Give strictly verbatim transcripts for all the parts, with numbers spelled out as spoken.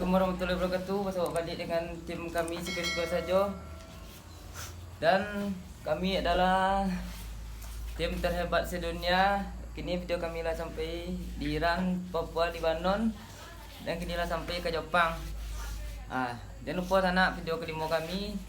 Assalamualaikum warahmatullahi wabarakatuh. Basobok baliak dengan tim kami, siko-siko sajo. Dan kami adalah tim terhebat sedunia. Kini video kami lah sampai di Iran, Papua, Lebanon, dan kini lah sampai ka Jepang. Ah, jan lupo sanak video kalimo kami.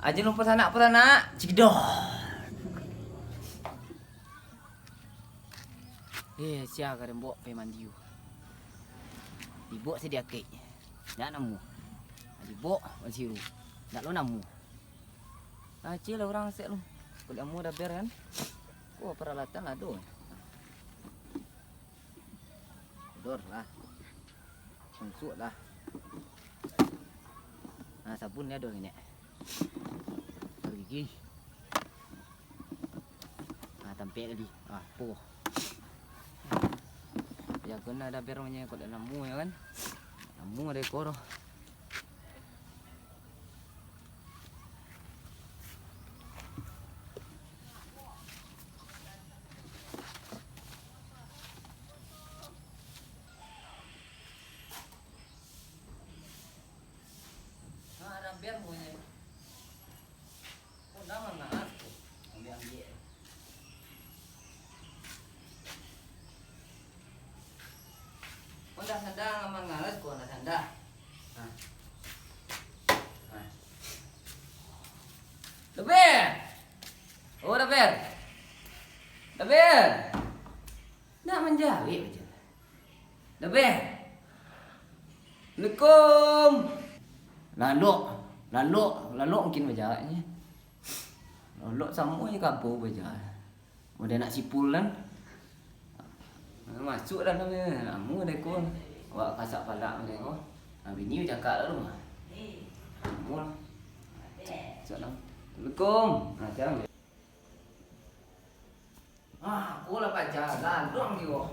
Ah, jan lupo sanak, po sanak. Cigidor. Eh, sia ka den bok pai mandi tu. Dibok se di akek. Ndak namuah. Dibok masiru. Ndak lo namuah. Aceh lah urang sek lu. Kulik amuah daber kan. Ko paralatan lah ado. Dor lah. Sungsuak lah. Nah, sabun ni ado ni, Nek. Gigi. Ah, tampek tadi. Ah, poh. Jago na daber nyo kok dak namuah yo kan. Namuah dek ko doh. Ah, daber bunyi. Kau dah mangalas ko, ambiak-ambiak. Kau dah sadar mangalas ko, dah sadar. Nah. Nah. Daber! Oh, Daber! Daber! Nak manjawek baja. Daber! Assalamualaikum! Lalok, lalok, lalok mungkin bajalan nyo. Lalok samo jo kabau bajalan. Model anak sipul kan. Masuak dalam nyo, lamo deh ko. Awak kasak palak model ko. Nah, bini cakak lalu. Lamo lah. Assalamualaikum. Nah, sekarang. Ah, ko lah paja, laluang juo.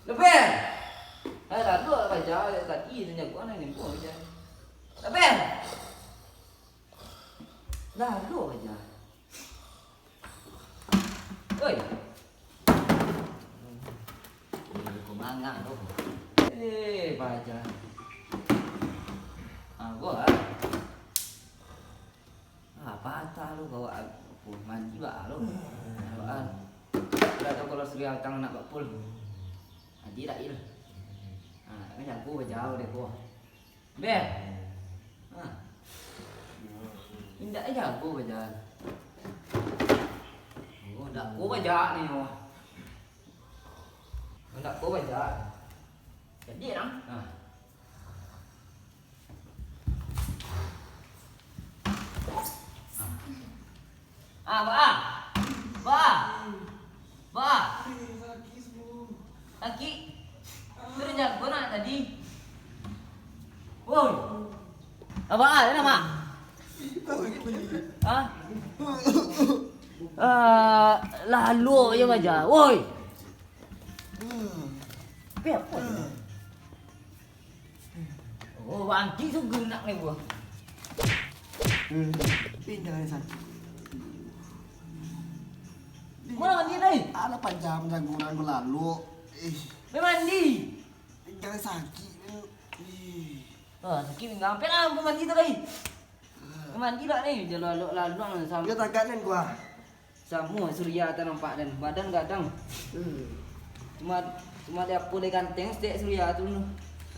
Leper! Eh, laluang lah paja, tadi tu jago anak ni pun paja. Leper! Laluang paja. Oi. Ko manga tu. Eh, paja. Ah, ko ah. Ah, patah lu kau, ah, mandi baa lu. Baa. Udah tu kalau suria utang nak bakpul. Haji Rail. Ah, kan jago bajauah deh ko. Beh. Ha. Indak jago bajalan. Oh, indak ko bajak ni, oh. Indak ko bajak. Jadi, nang. Ha. Ah, baa? Baa? Baa? Sakik. Suruh jago nak tadi. Woi. Abah, ada nama? Hah? Ah, lalu je baja. Woi. Tapi apa ni? Oh, bangkit sugu nak ni buah. Pindah dari sana. Mana mandi tadi? Alah, panjang jago nan balalu. Ih. Pai mandi. Jangan sakit. Ih. Ah, sakit pinggang. Pai lah, pai mandi tu tadi. Pai mandi lah ni. Dia lalu-lalu sampai. Dia tagak nan gua. Samo Surya tu nampak den, badan gadang. Hmm. Cuma, cuma di apo di ganteng saketek Surya tu.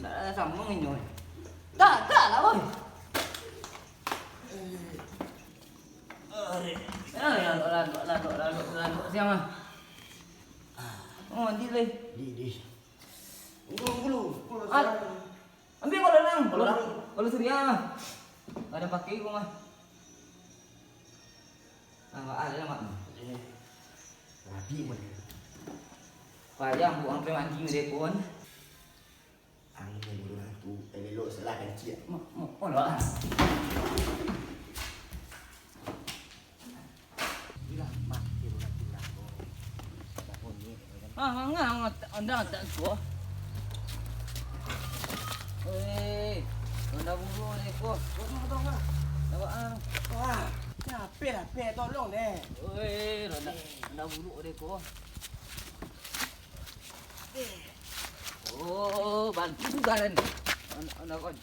Ndak ado samo inyo. Tak, tak lah, boy. Eh, ya, ya, lalu, lalu, lalu, lalu, lalu, siang ah. Oh, mandi leh. Di, di. Ulu, ulu. Ah. Ambiak kalau nang, kalau, kalau Surya. Kada pakai ko mah. Ah, ada mak. Eh, rapi pun. Payah buang sampai mandi mereka pun. Angin yang bodoh tu, elok salah kan ciak. Mo, mo, mo lah. Ah, manga, manga, anda tak ko. Eh, anda buru ni ko. Nampak ah. Wah, Ape lah, ape, tolong deh. Oi, ronda, ronda buruk deh ko. Oh, bantu juga kan. Ronda, ronda kon.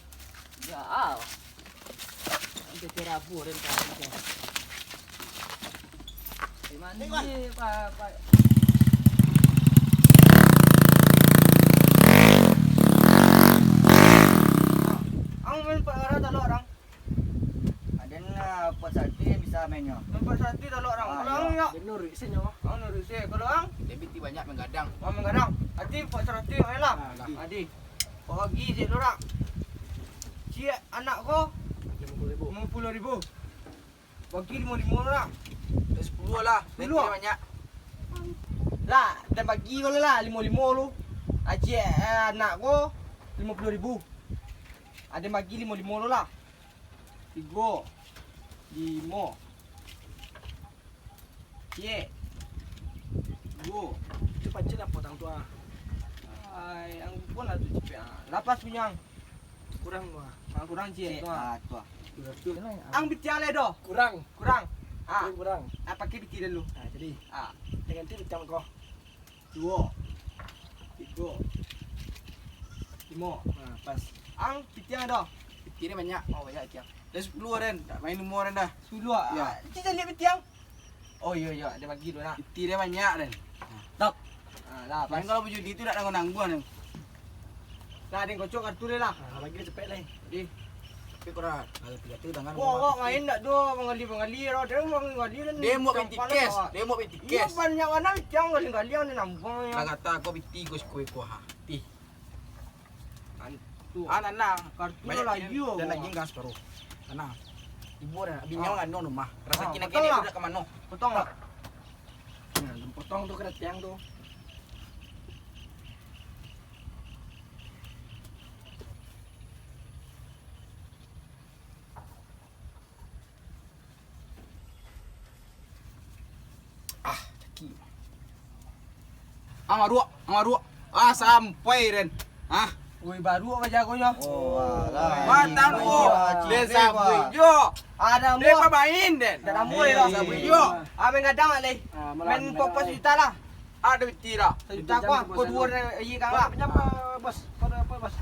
Ya, ah. Nanti terabu dan terabu. Di mana ni, Pak? Ang main parkara talok orang. Aden, ah, Pak Sarti bisa mainnyo. Pak Sarti talok orang. Ah, kalau iya. Ang, yo. Dia nuruik se nyo. Ang nuruik se. Kalau ang? Dia biti banyak manggadang. Oh, manggadang. Ati Pak Sarti main lah. Ah, adi. Adi. Pak Wagi cek orang. Ciek anak ko. Lima puluh ribu. Lima puluh ribu. Bagi limo-limo lah. Dah sepuluh lah. Sepuluh? Nanti banyak. Lah, dan bagi ko lah, limo-limo lu. Aciek, eh, anak ko, limo puluh ribu. Aden bagi limo-limo lu lah. Tigo, limo, ciek, duo. Itu pancen lah potang tu, ah. Ai, ang pun lah tu cipek, ah. Lapas punya ang. Kurang tu, ah. Ah, kurang ciek tu, ah. Ah, tu, ah. Dua ratus. Ang pitiang lai doh. Kurang. Kurang. Ah. Kurang. Ah, pakai piti dulu. Ah, jadi. Ah. Ganti pitiang ko. Duo. Tigo. Limo. Ha, pas. Ang, pitiang ado? Piti ni banyak. Oh, banyak pitiang. Dah sepuluh, Den. Tak main limo, Den, dah. Sepuluh, ah? Ya. Ah, cik caliak pitiang. Oh, iyo, iyo. Ada bagi dulu, nak. Piti dia banyak, Den. Stop. Ah, lah, pas. Kalau berjudi tu tak nangguh-nangguh, Den. Lah, Den, kocok kartu dia lah. Ah, bagi dia cepek lah. Jadi, tapi kurang, kalau tiga tu tangan. Wah, wah, main tak tu, manggali-manggali, ro. Dia manggali-gali dan dia mau pinti campur cash, lah. Dia mau pinti cash. Iyo, banyak bana pitiang, gali-gali yang dia nambuang, yo. Lah kata aku piti, Gus, kue kuah, ha. Piti. Antu. Ah, nanang. Kartu banyak lah, iyo. Dan lagi gas baru. Nanang. Ibu dah, binyang lah, no, rumah. Rasa kina-kina lah. Potong lah. Dah ke mano? Potong lah. Nah, potong tu kena tiang tu. Ah, caki. Ah, maruak, ah, maruak. Ah, sampai, Den. Ah. Woi, baru apa jagonyo? Oh, alah. Batang, oh. Den sabuik jo. Ada mo. Den pamain, Den. Ada mo, yo. Sabuik jo. Ah, main gadang, leh. Ah, main pokok sejuta lah. Ada piti lah. Sejuta ko, ko duo dari iya kang lah. Pinjam, Bos. Pada apa, Bos?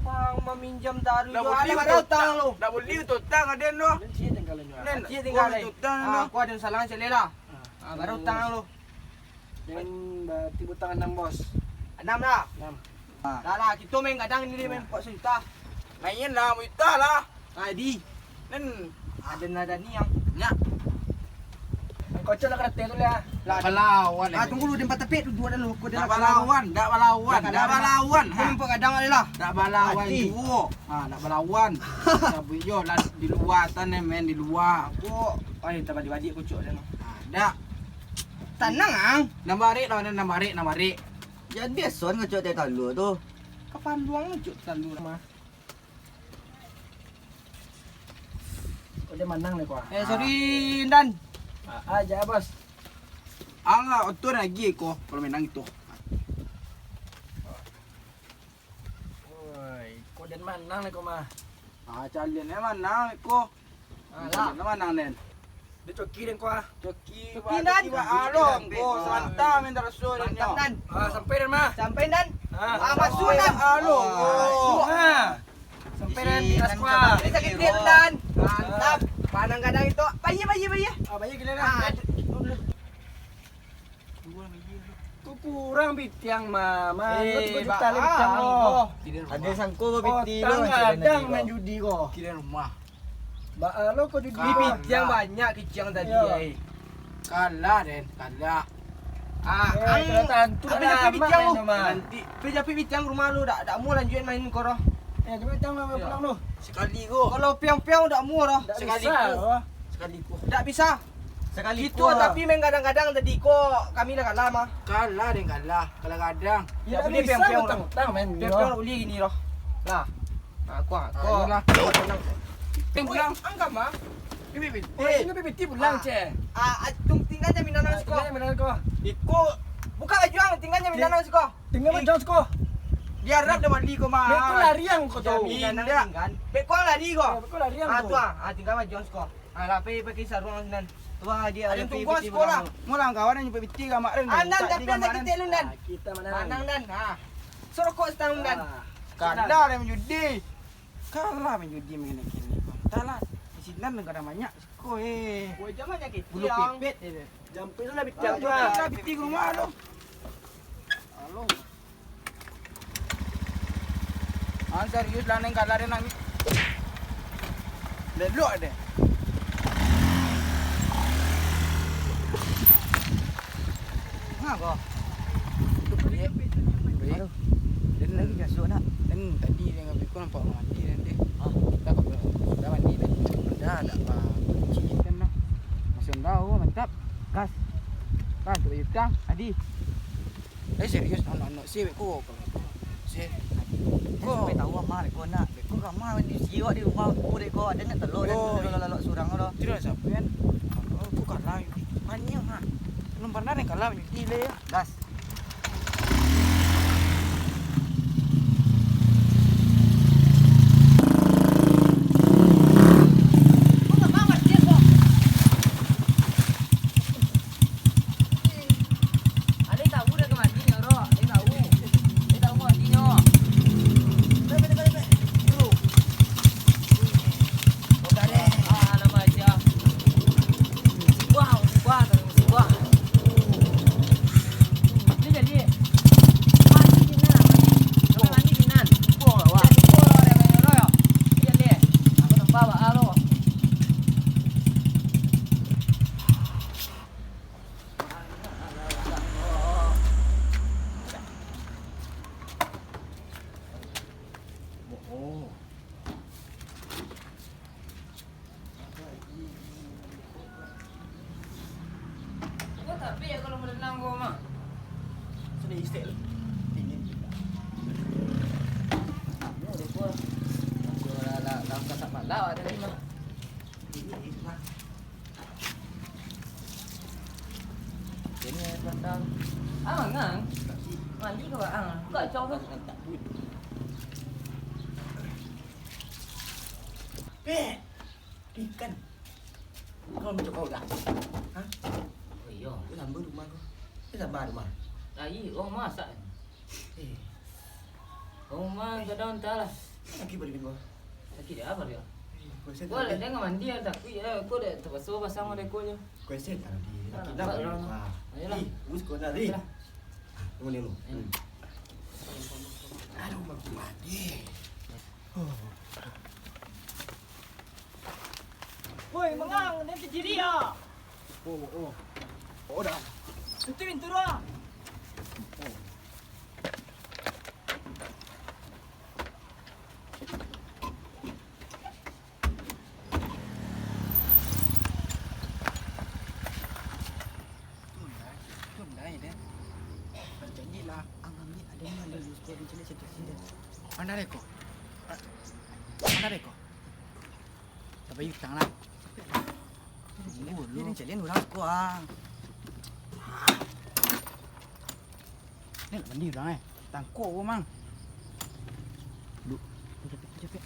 Bang maminjam taruh jo. Ada pada utang lu. Ndak boleh utang, ada no. Nen, sia tinggal, nen. Sia tinggal, eh. Utang, ah, no. Ko ada salang cek lah. Ah, baru utang lu. Nen, berarti utang enam, Bos. Enam lah. Enam. Ah. Lah, lah, kito main gadang ni, main pokok sejuta. Main lah, sejuta lah. Adi. Nen. Ada nada ni yang. Nyak. Kocok lah kereta tu lah. Lah, balawan. Ah, tunggu lu, di empat tepik tu, duo dah lu. Ndak balawan, ndak balawan, ndak balawan. Kau nampak gadang ada lah. Ndak balawan duo. Ha, ndak balawan. Sabuik jo lah di luar sana, main di luar. Aku, oh, yang terbalik-balik kocok dah. Ha, dak. Tanang, ang. Nambarik lah, nambarik, nambarik. Jan biaso ngocok teh talua tu. Kapan luang ngocok talua mah? Kok dia manang ni, kuah? Eh, sorry, Indan. Ah, ah, aja, Bos. Ang, ah, otor lagi ko, kalau menang itu. Oi, kok dia manang ni, ko mah? Ah, calian ni manang ni, ko. Alah. Calian ni manang, Den. Dia coki, Den, ko, ah. Coki, coki, Dan. Along, ko, santa minta rasul, Den, yo. Ah, sampai, Den, mah. Sampai, Dan. Ah, masuk, Dan. Along, ko. Ah. Sampai, Den, di atas, ko. Ini sakit, Den. Mantap. Panang gadang itu. Bayar, bayar, bayar. Ah, bayar gila, Dan. Ah, tu kurang pitiang, mah. Mah, eh, tiga juta lah pitiang lo. Ada sangko piti lo, kadang main judi ko. Kira rumah. Ba lo ko judi. Pitiang banyak kiciang tadi, ai. Kalah, Den, kalah. Ah, eh, ang, tapi pitiang lo. Nanti. Tapi pitiang rumah lo, dak, dak mau lanjutin main ko doh. Eh, tapi pitiang lo pulang lo. Sekali ko. Kalau piang-piang dak mau doh. Sekali ko. Sekali ko. Dak bisa. Sakali kito, tapi main gadang-gadang tadi ko, kami lah kalah mah. Kalah, Den, kalah. Kalah gadang. Dak buliah piang-piang lah. Piang-piang dak buliah gini doh. Lah. Nah, ko, ko. Ayolah. Piang pulang. Angka mah. Ini piti. Eh, ini piti pulang, ceh. Ah, ah, tung tinggal jaminan siko. Tinggal jaminan ko. Iko. Buka baju ang, tinggal jaminan siko. Tinggal baju siko. Biar dah mandi ko mah. Beko lari ang ko tu. Jaminan kan. Beko lari ko. Beko lari ang ko. Ah, tu ah. Ah, tinggal baju siko. Alah, pai pakai saruang sinan. Tuah, dia Aden ada tunggu pai piti sekolah. Pulang. Mulang kawan, jumpa piti gamak den. Anan, tak tapi pernah gamak kita den. Lu, Nan. Ah, kita manang. Manang, Nan. Ha. Sorokok setahun, Nan. Ah. Kalah den main judi. Kalah main judi main kini. Entahlah. Di sinan kadang banyak siko, eh. Woi, jangan sakit. Bulu pipit, eh. Jampi tu lah piti. Ah, tu lah piti ke rumah tu. Halo. Ah, serius lah, neng kalah deh, nang. Lelok deh. Ngapa? Itu beri. Beri. Aduh. Dan lagi kasut nak. Dan tadi dengan Biko nampak mandi dan deh. Ah, kita kok dah mandi deh. Dah, dah apa? Cilik kan dah. Masih dah, oh, mantap. Gas. Gas, tu utang. Adi. Eh, serius, anak-anak si, ko, ko, si. Ko. Sampai tahu mah, ko nak. Ko kamar di siwak di rumah, ko dek ko, ada nak telur dan Oh, telur lalok surang lo. Tidak sampai kan. Oh, ko kalah. Banyak, ha. Belum pernah ni kalah, ni le. Gas. Ko tapi ya kalau berenang ko mah. Sudah istek lu. Dingin juga. Kamu deh ko. Ko lah, lah, lah, kasak malau ada ni mah. Ini air bandang. Ah, ngang. Mandi ke, Bang? Ah, kau cok tu. Eh, ikan. Kau macam kau dah. Hah? Oh, iya. Dia lamba rumah kau. Dia sabar rumah. Ai, orang masak. Eh. Rumah kadang entah lah. Sakit badan kau. Sakit dia apa dia? Eh, kau sen Kau tak ada ada. Dengan mandi lah, tapi ya, kau dah terpaksa pasang ada kau je. Kau sen tak ada. Sakit lah badan kau. Ayolah. Ih, bus kau dah, Ri. Ayolah. Tunggu dulu. Hmm. Aduh, bagus mandi. Oh. Woi, mangang, den tajiri ya. Oh, oh. Oh, dah. Itu pintu dah. Oh. Tunda, tunda ya, den. Jadi lah, ang ambil ada ni, ada lus ko, mencari situasi, den. Mana reko? Mana reko? Sampai utang lah. Tunggu dulu. Ini calian urang ko, ah. Ni nak mandi urang, eh. Tangkok ko, Mang. Duh. Capek, capek.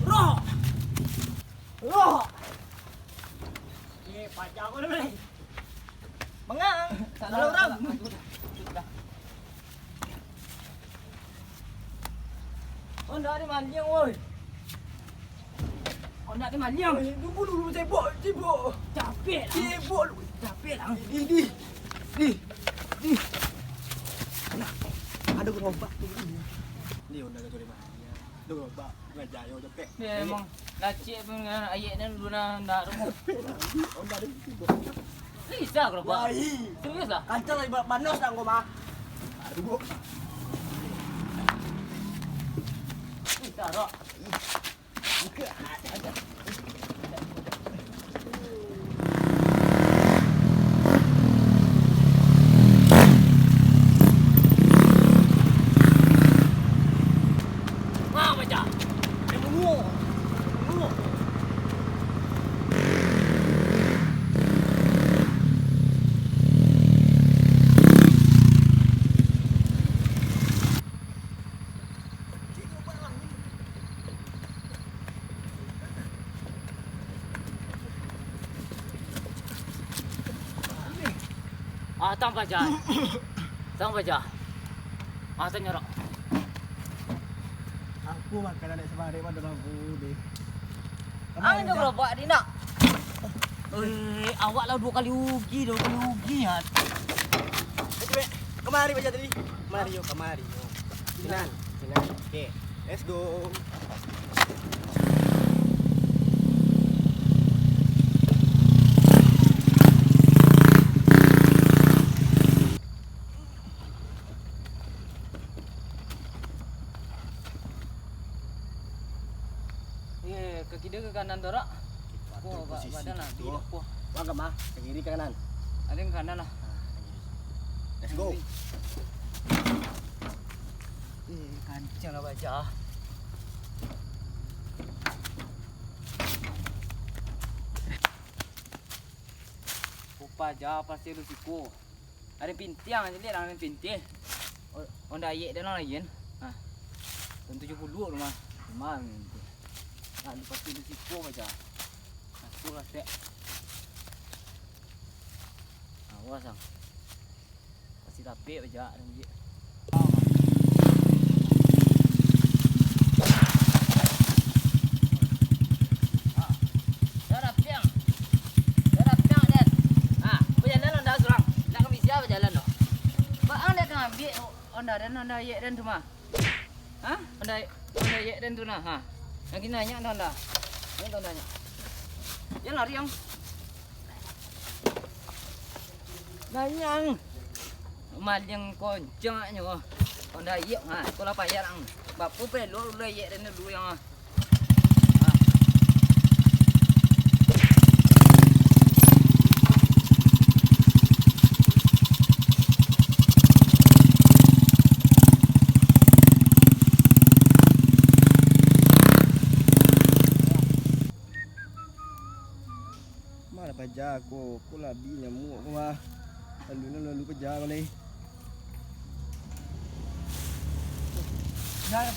Roh! Roh! Eh, pacah ko dulu. Mangang, salah urang. Salah, salah. Sudah. Honda ni maliang, woi. Honda ni maliang. Eh, tunggu dulu, sibuk, sibuk. Capek lah. Sibuk lu. Capek lah. Di, di, di. Di. Nah, ada gerobak tu. Ni Honda kau cari maliang. Ada gerobak. Ngajar yo capek. Dia emang lacik pun dengan ayek ni dulu nah, ndak rumah. Capek lah. Honda ada sibuk. Bisa gerobak. Wah, ih. Serius lah. Kancang lagi ba-, banos dah kau mah. Aduh. Bisa, Rok. Datang paja. Datang paja. Ah, tanyo rak. Aku makan anak sabarek pada babu deh. Ang jo gerobak di nak. Eh, awak lah duo kali ugi, duo kali ugi, ya. Kamari paja tadi. Kamari yo, kamari yo. Sinan, sinan. Oke. Let's go. Eh, ka kida ka kanan tu, rak? Atur posisi badan lah, tu. Di depan. Wang ka ma? Ka kiri ka kanan? Ada yang kanan lah. Let's go. Eh, kancang lah paja. Paja pasti ada siko. Ada pintiang aja lihat, ada pintiang. Oh, Honda Ayek dan lain. Ha. Tahun tujuh puluh rumah. Rumah pintiang. Nah, pasti ada siko paja. Masuk lah, sek. Awas, ang. Pasti tapek paja, ang. Dah rapiang. Dah rapiang, Den. Ah, bajalan Honda surang. Nak ka misi bajalan tu. Baa ang dak ka ambiak Honda den, Honda Ayek den tu mah. Ha? Honda, Honda Ayek den tu nah. Ha. Nan kini banyak Honda. Banyak Honda nyo. Jan lari ang. Nanyang. Maliang koncang nyo. Honda Ayek, ha, iko lah payah ang. Bapo pelok Honda Ayek den dulu yang, ha. Ma lah paja ko, ko lah bi nyamuak ko mah. Lalu nan lalu paja baleh. Dah.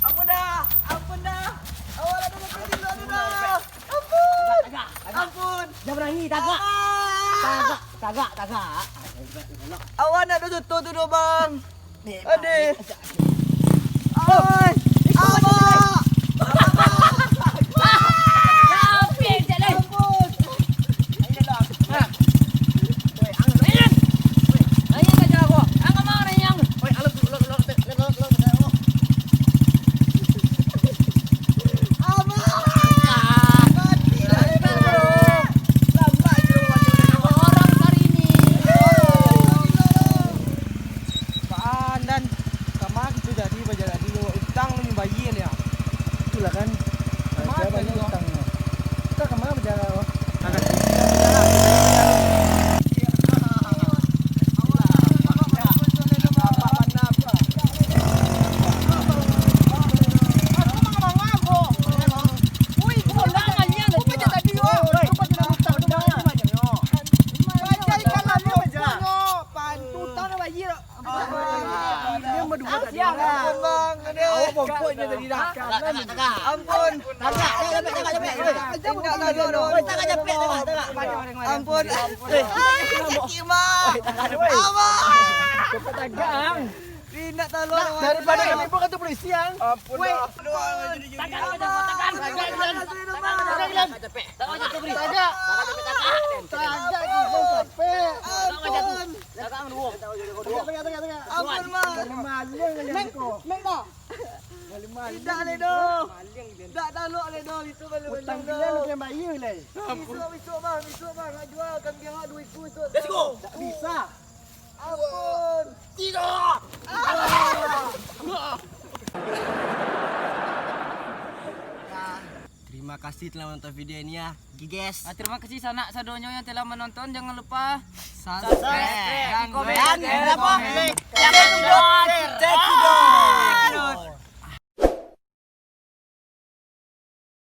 Ampun dah, ampun dah. Awak lah dulu pergi dulu dah. Ampun. Tagak, tagak. Ampun. Jangan menangis, tagak. Ah. Tagak, tagak, tagak. Awak nak doh contoh tu doh, Bang. Adeh. Oi. Abang. Ampun. Abang. Mati lah. Lambat je. Orang hari ni. Pandan, kama kito jadi bajalani, utang lu bayia ni, ah. Itulah kan. Kama jadi utang. Kita kama bajalan, wah. Agak. Ampun, bang. Ampun. Tagak, tagak, tagak, tagak. Indak tolong doh. Oi, tagak, tagak, tagak, tagak. Ampun. Sakik, bang. Abang. Indak tolong doh. Daripada kami bukan tu polisi, ang. Ampun, bang. Tagak, tagak, tagak. Tagak, tagak. Tagak, tagak. Tagak, tagak. Ampun. Tagak, ang duo. Tagak, tagak, tagak. Ampun, bang. Maling, maling. Mek, mek dah. Indak leh doh. Indak talok leh doh, bisuak baru. Utang kalian kalian bayar leh. Bisuak, bisuak, bang, bisuak, bang. Nak jual kambiang awak duo ikua bisuak. Let's go. Tak bisa. Ampun. Tiga. Ah. Terima kasih telah menonton video ini ya. Giges. Ah, terima kasih sanak sadonyo yang telah menonton. Jangan lupa subscribe, subscribe, dan komen. Dan komen. Jangan lupa. Jangan lupa.